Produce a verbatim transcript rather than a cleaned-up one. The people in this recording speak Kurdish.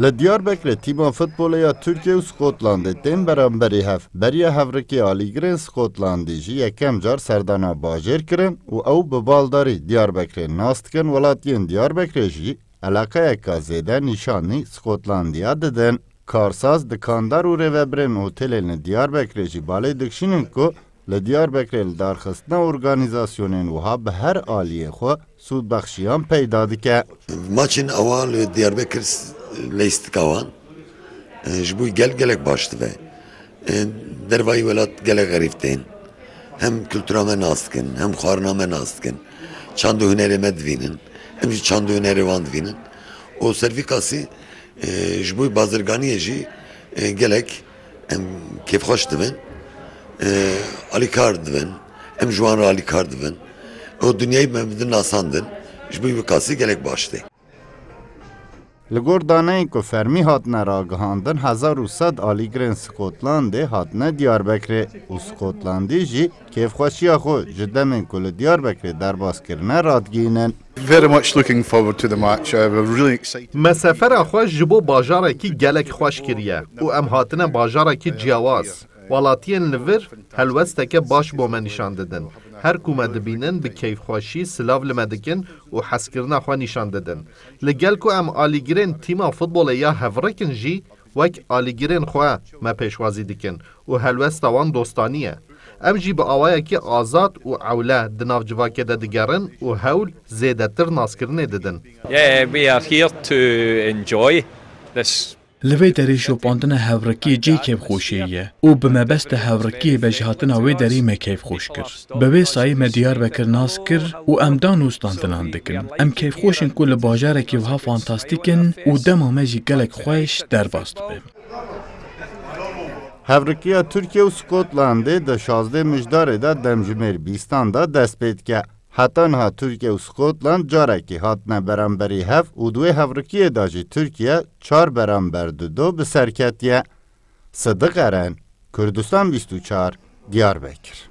Li Diyarbekirê tîma futbolê ya Tirkiye û Skotlandê tên beramberî hev. Beriya hevrikê alîgirên Skotlandî jî yekem car serdana bajêr kirin û ew bi baldarî Diyarbekirê nas dikin. Welatiyên Diyarbekirê jî eleqeyeke zêde nîşanî Skotlandiya didin. Karsaz, dikandar û rêvebirên otelên li Diyarbekirê jî balê dikişînin ku li Diyarbekirê li darxistina organîzasyonên wiha bi her aliyê xwe sûdbexşiyan peyda dike. Maçên awa li Diyarbekir s-, leyîstika wan, e, ji bo gel gelek baş dibe. E, dervayî welat gelek xerîb tên. Hem kultura me nas dikin, hem xwarina me nas dikin. Çand û hunerê me divînin. Em jî çand û hunerê wan divînin. Û ser vî kasî, e, ji bo bazirganiyê jî, e, gelek em kêfxweş dibin. E, alîkar dibin. Em ji wan re alîkar dibin. Û dinyayî me bidin nasandin. Ji bo vî kasî gelek baş tê. Li gor daneyên ku fermî hatine ragihandin, hezar û sed alîgirên Skotlandê hatine Diyarbekirê û Skotlandî jî kêfxweşiya xwe ji demên ku li Diyarbekirê derbas kirine radigihînin. Very much looking forward to the match. Uh, we're really excited. Me sefera xwe ji bo bajarekî gelek xweş kiriye û em hatine bajarekî ciyawaz. Welatiyên li vir helwesteke baş bo me nîşan didin. Her ku me dibînin, bi keyfxweşî silav li me dikin û hezkirina xwe nîşan didin. Li gel ku em alîgirên tîma futbolê ya hevrik in jî, wek alîgirên xwe me pêşwazî dikin û helwesta wan dostanî ye. Em jî bi awayekî azad û ewle di nav civakê de digerin û hewl zêdetir naskirinê didin. Yeah, we are here to enjoy this. Li vê derê şopandina hevrikiyê cihê kêfxweşiyê ye û bi mebesta hevrikiyê ve ji hatina wê derê me kêfxweş kir. Bi vê sayî me Diyarbekir nas kir û em dan û standinan dikin. Em kêfxweş in ku li bajarekî wiha fantastîk in û dema me jî gelek xweş derbas dibe. Hevrikiya Tirkiye û Skotlandê di şazdeh Mijdarê de demjimêr bîstan de dest pê dike. Heta niha Tirkiye û Skotland carekî hatine beramberî hev û di wê hevrikiyê de jî Tirkiye çar beramber di du bi ser ketiye. Sidiq Eren, Kurdistan bîst û çar, Diyarbekir.